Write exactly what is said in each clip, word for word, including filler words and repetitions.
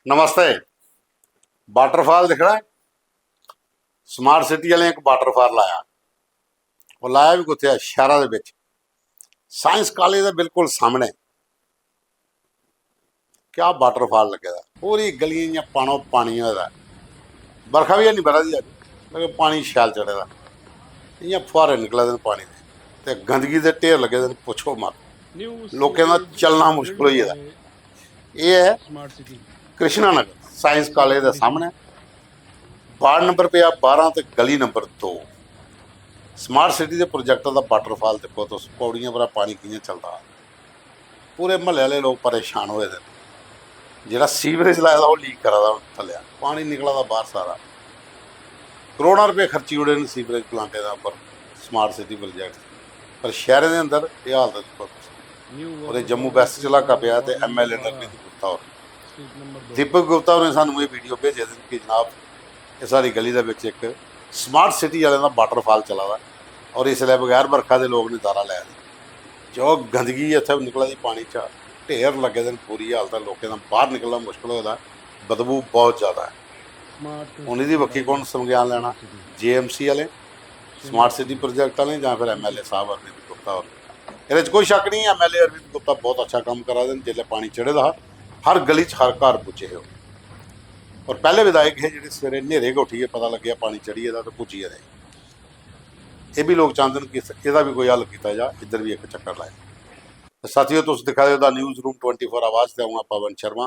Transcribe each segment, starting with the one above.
नमस्ते। Waterfall दिक्खना ऐ? Smart city आह्लें इक वाटरफॉल लाया। ओह् लाया बी कुत्थै ऐ? शैह्रा दे बिच, साइंस कॉलेज दे बिल्कुल सामनै। क्या वाटरफॉल लग्गे दा, पूरी गलियें इ'यां पानो पानी होए दा ऐ। बरखा बी हैनी ब'रा दी अज्ज, लेकिन पानी शैल चढ़े दा, इ'यां फुहारे निकला दे न पानी दे, ते गंदगी दे ढेर लग्गे दे न, पुच्छो मत। लोकें दा चलना मुश्कल होई गेदा। एह् ऐ कृष्णा नगर, साइंस कॉलेज दे सामनै, वार्ड नंबर पेआ बारां ते गली नंबर दो। स्मार्ट सिटी दे प्रोजेक्ट दा वाटरफॉल दिक्खो तुस, पौड़ियें परा पानी कि'यां चलदा। पूरे म्हल्ले आह्ले लोक परेशान होए दे न। जेह्ड़ा सीवरेज लाए दा, ओह् लीक करा दा हून थल्लेआ, पानी निकला दा बाह्र सारा। करोड़ां रपेऽ खर्ची ओड़े न सीवरेज प्लांटें दे उप्पर, स्मार्ट सिटी प्रोजेक्ट, पर शैह्रें दे अंदर एह् हालत दिक्खो तुस। और एह् जम्मू वैस्ट च इलाका पेआ ते एमएलए नवनीत गुप्ता होर, दीपक गुप्ता होरें सानूं एह् वीडियो भेजे दे न कि जनाब, एह् साढ़ी गली दे बिच इक स्मार्ट सिटी आह्लें दा वाटरफॉल चला दा और इसलै बगैर बरखा दे लोक नजारा लै दे। जो गंदगी ऐ इत्थै निकला दी पानी चा, ढेर लग्गे दे न, बुरी हालत ऐ, लोकें दा बाह्र निकलना मुश्कल होए दा, बदबू बहुत ज्यादा ऐ। हून एह्दी बक्खी कु'न संज्ञान लैना? जेएमसी आह्ले, स्मार्ट सिटी प्रोजेक्ट आह्ले, जां फिर एमएलए साहब अरविंद गुप्ता होर? एह्दे च कोई शक्क निं, एमएलए अरविंद गुप्ता बहुत अच्छा कम्म करा दे न। जिसलै पानी चढ़े दा हा, हर गली च, हर घर पुज्जे हे ओह्। और पैह्ले विधायक हे जेह्ड़े सवेरे न्हेरे गै उट्ठियै पता लग्गेआ पानी चढ़ी गेदा ते पुज्जी गेदे। एह् बी लोक चांह्दे न कि इस, एह्दा बी कोई हल कीता जा, इद्धर बी इक चक्कर लाए। ते साथियो, तुस दिक्खा दे ओ the news room twenty four आवाज ते अ'ऊं आं पवन शर्मा।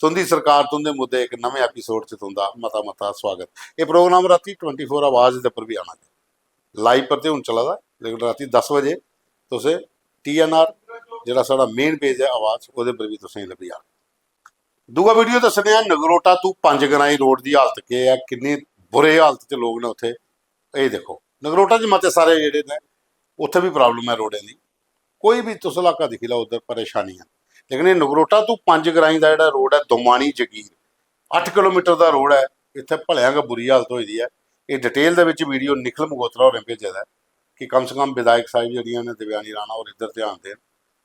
तुं'दी सरकार, तुं'दे मुद्दे इक नमें एपिसोड च तुं'दा मता मता स्वागत। एह् प्रोग्राम रातीं ट्वेंटी फ़ोर आवाज दे उप्पर बी आना, लाइव पर ते हून चला दा, लेकिन रातीं दस बजे तुस टीएनआर, जेह्ड़ा साढ़ा मेन पेज ऐ आवाज, ओह्दे पर बी तुसेंगी लब्भी जाग। दूआ वीडियो दस्सने आं, नगरोटा तू पंज ग्राईं रोड दी हालत केह् ऐ, किन्नी बुरे हालत च लोक न उत्थै। एह् दिक्खो, नगरोटा च मते सारे जेह्ड़े न, उत्थै बी प्रॉब्लम ऐ रोडें दी। कोई बी तुस इलाका दिक्खी लैओ, उद्धर परेशानी ऐ। लेकिन एह् नगरोटा तू पंज ग्राईं दा जेह्ड़ा रोड ऐ, दोमानी जगीर, अट्ठ किलोमीटर दा रोड ऐ, इत्थै भलेआं गै बुरी हालत होई दी ऐ। एह् डिटेल दे बिच वीडियो निखिल मगोत्रा होरें भेजे दा ऐ कि कम से कम विधायक साहिब जेह्ड़ियां न, देवयानी राणा होर इद्धर ध्यान देन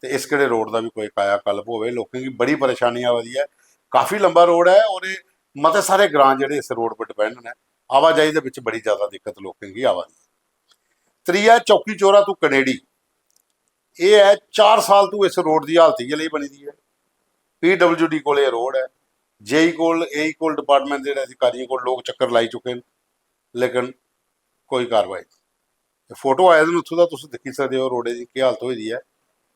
ते इस केह्ड़े रोड दा बी कोई कायाकल्प होवे। लोकें गी बड़ी परेशानी आवा दी ऐ, काफी लंबा रोड ऐ और एह् मते सारे ग्रां जेह्ड़े इस रोड पर डिपेंड न, आवाजाही दे बिच बड़ी ज्यादा दिक्कत लोकें गी आवा दी ऐ। त्रीया, चौकी चौरा तू कनेडी, एह् ऐ चार साल तू इस रोड दी हालत इ'यै लेई बनी दी ऐ। पीडब्ल्यूडी कोल एह् रोड ऐ, जेई कोल, एई कोल, डिपार्टमेंट दे जेह्ड़े अधिकारियें कोल लोक चक्कर लाई चुके न, लेकिन कोई कार्रवाई नेईं। ते फोटो आए दे न उत्थूं दा, तुस दिक्खी सकदे ओ रोडै दी केह् हालत होई दी ऐ।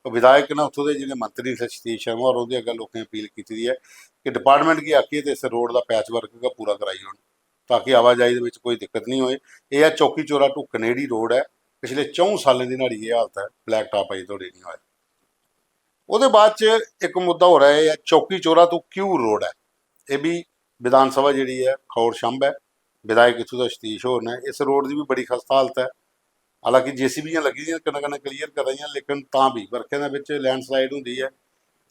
ओह् विधायक न उत्थूं दे, जि'नें मंत्री न सतीश शर्मा होर, उं'दे अग्गें लोकें अपील कीती दी ऐ कि डिपार्टमेंट गी आखियै ते इस रोड दा पैच वर्क गै पूरा कराई ओड़न, ताकि आवाजाही दे बिच कोई दिक्कत निं होए। एह् ऐ चौकी चौरा टू कनेडी रोड ऐ, पिछले च'ऊं सालें दी न्हाड़ी एह् हालत ऐ, ब्लैक टॉप अजें धोड़ी निं होए। ओह्दे बाद च इक मुद्दा होर ऐ, एह् ऐ चौकी चौरा तू घ्यूर रोड ऐ। एह् बी विधानसभा जेह्ड़ी ऐ, खौड़ छंब ऐ, विधायक इत्थूं दा सतीश होर न। इस रोड दी बी बड़ी खस्ता हालत ऐ। हालांकि जेसीबीयां लग्गी दियां कन्नै कन्नै क्लीयर करा दियां, लेकिन तां बी बरखें दे बिच लैंडस्लाइड होंदी ऐ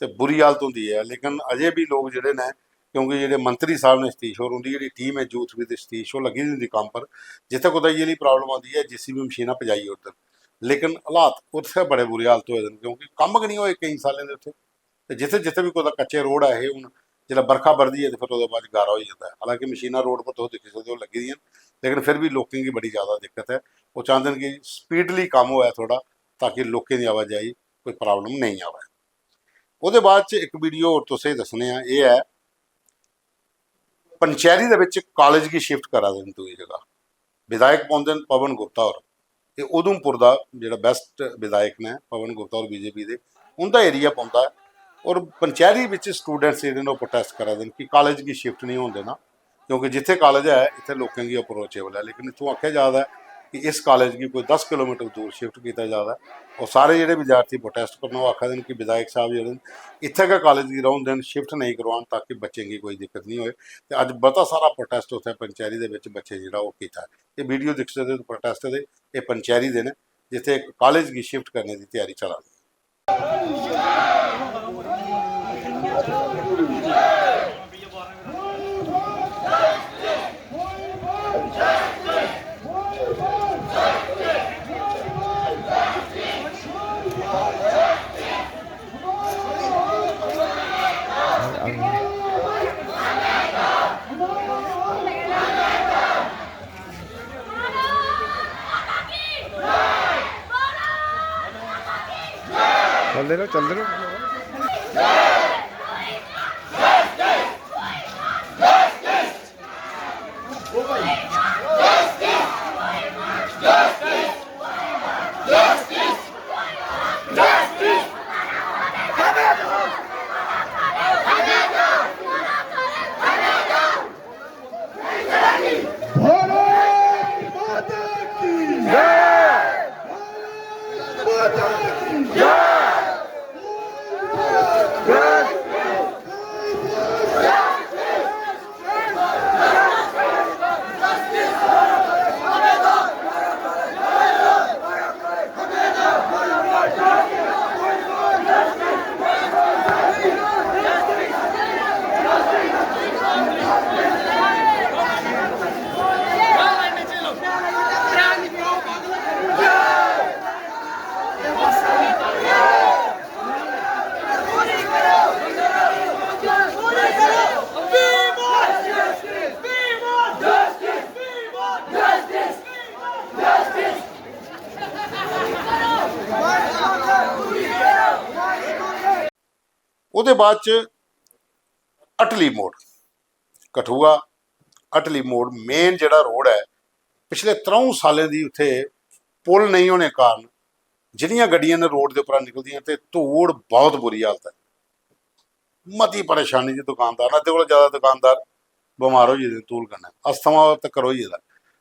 ते बुरी हालत होंदी ऐ। लेकिन अजें बी लोक जेह्ड़े न, क्योंकि जेह्ड़े मंत्री साहब ने सतीश होर, उं'दी जेह्ड़ी टीम ऐ यूथ विद सतीश, ओह् लग्गी दी होंदी कम्म पर। जित्थै कुतै इ'यै जेही प्रॉब्लम आंदी ऐ, जेसीबी मशीनां पजाई ओड़दे न, लेकिन हालात उत्थै बड़े बुरे हालत होए दे न, क्योंकि कम्म गै निं होए केईं सालें दे उत्थै। ते जित्थै जित्थै बी कुतै कच्चे रोड ऐ हे, हून जिसलै बरखा बरदी ऐ ते फिर ओह्दे बाद गारा होई जंदा ऐ। हालांकि मशीनां रोड पर तुस दिक्खी सकदे ओ, लग्गी दियां न, लेकिन फिर बी लोकें गी बड़ी ज्यादा दिक्कत ऐ। ओह् चांह्दे न कि स्पीडली कम्म होऐ थोह्ड़ा, ताकि लोकें दी आवाजाही कोई प्रॉब्लम नेईं आवै। ओह्दे बाद च इक वीडियो होर तुसेंगी दस्सने आं, एह् ऐ पंचैरी दे बिच कालेज गी शिफ्ट करा दे न दूई जगह। विधायक पौंदे न पवन गुप्ता होर, ते उधमपुर दा जेह्ड़ा बेस्ट विधायक न पवन गुप्ता होर बीजेपी दे, उं'दा एरिया पौंदा ऐ। और पंचैरी बिच स्टूडेंट्स जेह्ड़े न, ओह् प्रोटेस्ट करा दे न कि कालेज गी शिफ्ट निं होन देना, क्योंकि जित्थै कालेज ऐ, इत्थै लोकें गी अप्रोचेबल ऐ। लेकिन इत्थूं आखेआ जा दा ऐ कि इस कालेज गी कोई दस किलोमीटर दूर शिफ्ट कीता जा दा ऐ। और सारे जेह्ड़े विद्यार्थी प्रोटेस्ट करन, ओह् आखा दे न कि विधायक साहब जेह्ड़े न, इत्थै गै कालेज गी रौह्न देन, शिफ्ट नेईं करोआन, ताकि बच्चें गी कोई दिक्कत निं होए। ते अज्ज बड़ा सारा प्रोटेस्ट उत्थै पंचैरी दे बिच बच्चें जेह्ड़ा ओह् कीता ऐ। एह् वीडियो दिक्खी सकदे ओ प्रोटेस्ट दे, एह् पंचैरी दे न, जित्थै इक कालेज गी शिफ्ट करने दी त्यारी चला दी ऐ। चलदे रहो, चलदे रहो। भारत माता की जय। भारत माता की जय। ओह्दे बाद च अटली मोड़, कठुआ अटली मोड़ मेन जेह्ड़ा रोड ऐ, पिछले त्र'ऊं सालें दी उत्थै पुल नेईं होने कारण जेह्ड़ियां गड्डियां न रोड दे उप्परा निकलदियां ते धूड़, बहुत बुरी हालत ऐ। मती परेशानी च दुकानदार न, अद्धे कोला ज्यादा दुकानदार बमार होई गेदे न धूल कन्नै, अस्थमा तक्कर होई गेदा।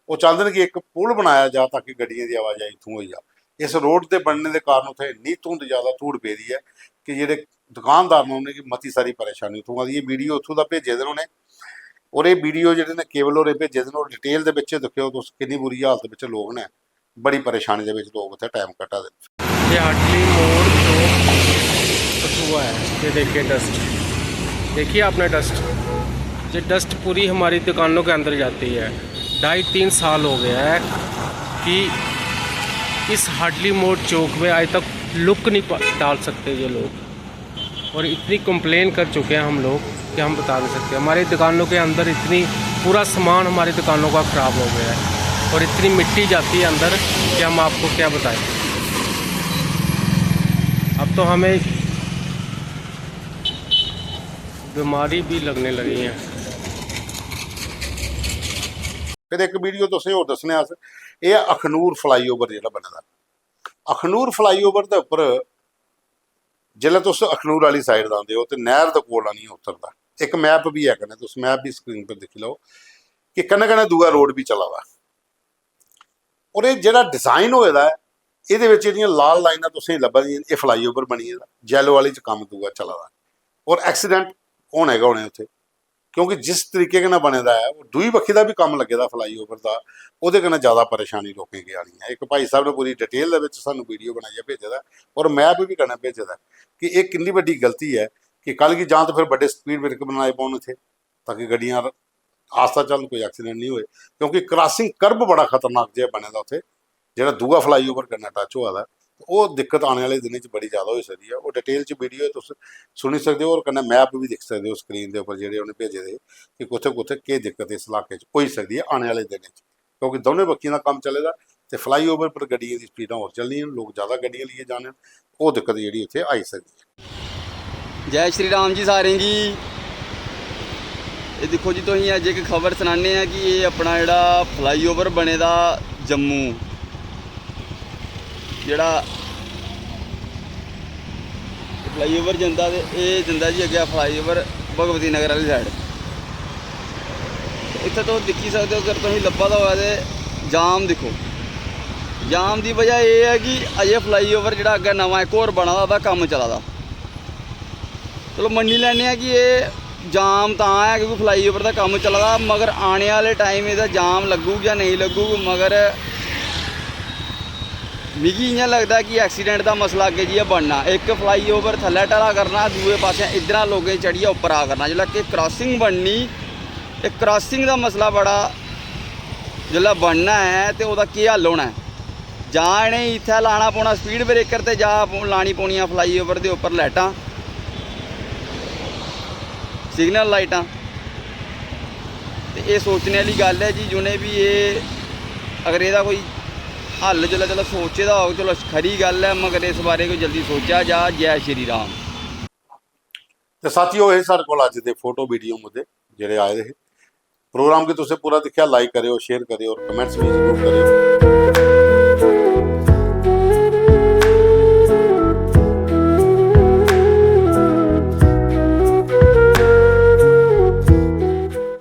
ओह् चांह्दे न कि इक पुल बनाया जा ताकि गड्डियें दी आवाजाही इत्थूं होई जा। इस रोड दे बनने दे कारण उत्थै इन्नी धुंध, ज्यादा धूड़ पेदी ऐ कि जेह्ड़े दुकानदार न उ'नेंगी मती सारी परेशानी उत्थूं आवा दी। एह् वीडियो उत्थूं दा भेजे दे न उ'नें, और एह् वीडियो जेह्ड़े न केवल होरें भेजे दे न, और डिटेल दे बिच दिक्खेओ तुस किन्नी बुरी हालत बिच लोक न, बड़ी परेशानी दे बिच लोक उत्थै टाइम कट्टा दे न। ये हाटली मोड़ चौक कठुआ है। ये देखिए डस्ट, देखिए आपने डस्ट, ये डस्ट पूरी हमारी दुकानों के अंदर जाती है। ढाई तीन साल हो गया है कि इस हाटली मोड़ चौक में आज तक लुक नहीं प-, डाल सकते ये लोग, और इतनी कंप्लेन कर चुके हैं हम लोग कि हम बता नहीं सकते। हमारी दुकानों के अंदर इतनी, पूरा सामान हमारी दुकानों का ख़राब हो गया है और इतनी मिट्टी जाती है अंदर कि हम आपको क्या बताएं। अब तो हमें बीमारी भी लगने लगी है। फिर इक वीडियो तुसें होर दस्सने अस, एह् ऐ अखनूर फ्लाईओवर जेह्ड़ा बने दा। अखनूर फ्लाईओवर दे उप्पर जिसलै तुस अखनूर आह्ली साइड दा आंदे ओ ते नैह्र दे कोल आनियै उतरदा, इक मैप बी ऐ कन्नै, तुस मैप बी स्क्रीन पर दिक्खी लैओ कि कन्नै कन्नै दूआ रोड बी चला दा। और एह् जेह्ड़ा डिजाइन होए दा ऐ, एह्दे बिच जेह्ड़ियां लाल लाइनां तुसेंगी लब्भा दियां न, एह् फ्लाईओवर बनी गेदा, yellow आह्ली च कम्म दूआ चला दा। और accident होने गै होने उत्थै, क्योंकि जिस तरीके कन्नै बने दा ऐ, ओह् दूई बक्खी दा बी कम्म लग्गे दा फ्लाईओवर दा, ओह्दे कन्नै ज्यादा परेशानी लोकें गी आनी ऐ। इक भाई साहब ने पूरी डिटेल दे बिच सानू वीडियो बनाइयै भेजे दा ऐ और मैप बी कन्नै भेजे दा ऐ कि एह् किन्नी बड्डी गलती ऐ कि कल गी जां ते फिर बड्डे स्पीड ब्रेकर बनाए पौन इत्थै, ताकि गड्डियां आस्ता चलन, कोई accident निं होए, क्योंकि crossing curve बड़ा खतरनाक जेहा बने दा उत्थै, जेह्ड़ा दूआ फ्लाईओवर कन्नै टच होआ दा ऐ, ते ओह् दिक्कत आने आह्ले दिनें च बड़ी ज्यादा होई सकदी ऐ। ओह् डिटेल च वीडियो तुस सुनी सकदे ओ और कन्नै मैप बी दिक्खी सकदे ओ स्क्रीन दे उप्पर, जेह्ड़े उ'नें भेजे दे कि कुत्थै कुत्थै केह् दिक्कत इस इलाके च होई सकदी ऐ आने आह्ले दिनें च, क्योंकि दौनें बक्खियें दा कम्म चले दा ते फ्लाईओवर पर गड्डियें दी स्पीडां होर चलनियां न, लोक ज्यादा गड्डियां लेइयै जाने न, ओह् दिक्कत जेह्ड़ी उत्थै आई सकदी ऐ। जय श्री राम जी सारें गी। एह् दिक्खो जी, तुसेंगी अज्ज इक खबर सनाने आं कि एह् अपना जेह्ड़ा फ्लाईओवर बने दा जम्मू, जेह्ड़ा फ्लाईओवर जंदा ते एह् जंदा जी अग्गें फ्लाईओवर भगवती नगर आह्ली साइड। इत्थै तुस दिक्खी सकदे ओ, अगर तुसेंगी लब्भा दा होऐ ते जाम दिक्खो। जाम दी बजह एह् ऐ कि अजें फ्लाईओवर जेह्ड़ा अग्गें नमां इक होर बना दा, ओह्दा कम्म चला दा। चलो, मन्नी लैन्ने आं कि एह् जाम तां ऐ क्योंकि फ्लाईओवर दा कम्म चला दा, मगर आने आह्ले टाइम एह्दा जाम लग्गग जां नेईं लग्गग, मगर मिगी इ'यां लगदा कि ऐक्सीडेंट दा मसला अग्गें जाइयै बनना। इक फ्लाईओवर थल्लै ढला करना, दूए पासै इद्धरा लोकें चढ़ियै उप्पर आ करना। जेल्लै कि क्रॉसिंग बननी, ते क्रॉसिंग दा मसला बड़ा, जेल्लै बनना ऐ ते ओह्दा केह् हल होना ऐ? जां इ'नेंगी इत्थै लाना पौना स्पीड ब्रेकर ते जां पौ- लानी पौनियां फ्लाईओवर दे उप्पर लाइटां, सिग्नल लाइटां। ते एह् सोचने आह्ली गल्ल ऐ जी, जि'नें बी एह्, अगर एह्दा कोई हल जिसलै चलो सोचे दा होग, चलो खरी गल्ल ऐ, मगर इस बारे कोई जल्दी सोचेआ जा। जय श्री राम। ते साथियो, एह् साढ़े कोल अज्ज दे फोटो वीडियो मुद्दे जेह्ड़े आए दे हे। प्रोग्राम गी तुसें पूरा दिक्खेआ, लाइक करेओ, शेयर करेओ और कमेंट्स भी जरूर करेओ।